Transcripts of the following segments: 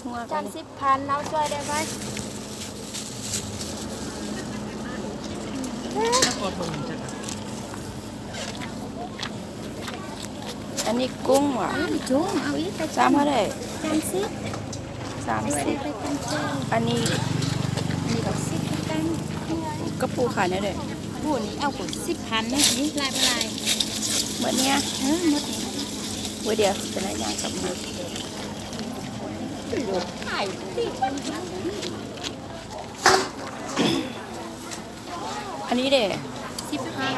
ຫົວ ຈານສິບພັນ ເອົາຊ່ວຍໄດ້ໄຫມ? ອັນນີ້ກຸ້ງຫວາ? ກຸ້ງ ເອົາອີກ ສາມເທົ່າໃດ? ສາມສິບ ສາມສິບ ອັນນີ້ ອັນນີ້ກໍສິບຄືກັນ ກະປູຂາຍແນວໃດ? ປູນີ້ເອົາກໍສິບພັນນະ ນີ້ຫຼາຍບໍ່ຫຼາຍ? ໝົດນີ້? ເອີ ໝົດນີ້ ເອີ ດຽວຊິໄປໄລ່ຍ່າງກັບມາ. ອັນນີ້ເດ? ສິບພັນ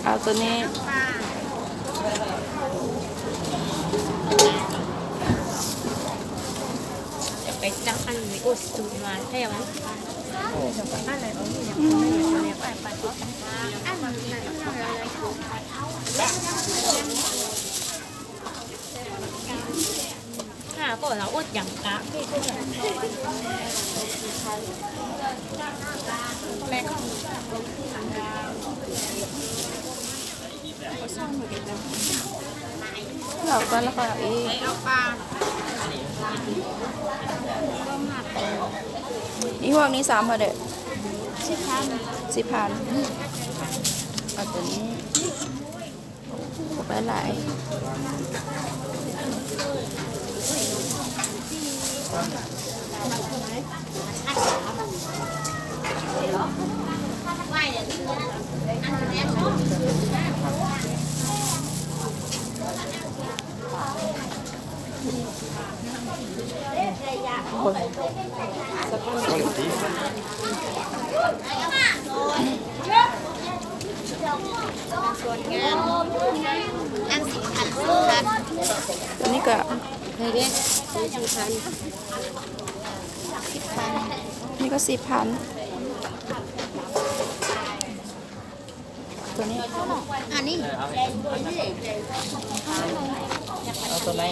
ເອົາໂຕນີ້. ໄປຈັບອັນນີ້ ໂອ້ ສູງຫຼາຍແທ້ຫວາ? ຫາກໍລາວອົດຫຍັງກະ ເອົາກ່ອນ ແລ້ວຄ່ອຍເອົາອີກ. ອີ່ຫວກນີ້ ສາມເທົ່າໃດ? ສິບພັນ ສິບພັນ ເອົາໂຕນີ້. ໂອ້ ໄປຫຼາຍ. ອັນນີ້ກໍ ນີ້ເດ້ ສີ່ພັນ ສິບພັນ ນີ້ກໍສິບພັນ. ໂຕນີ້ ອັນນີ້ ເອົາໂຕໃດ?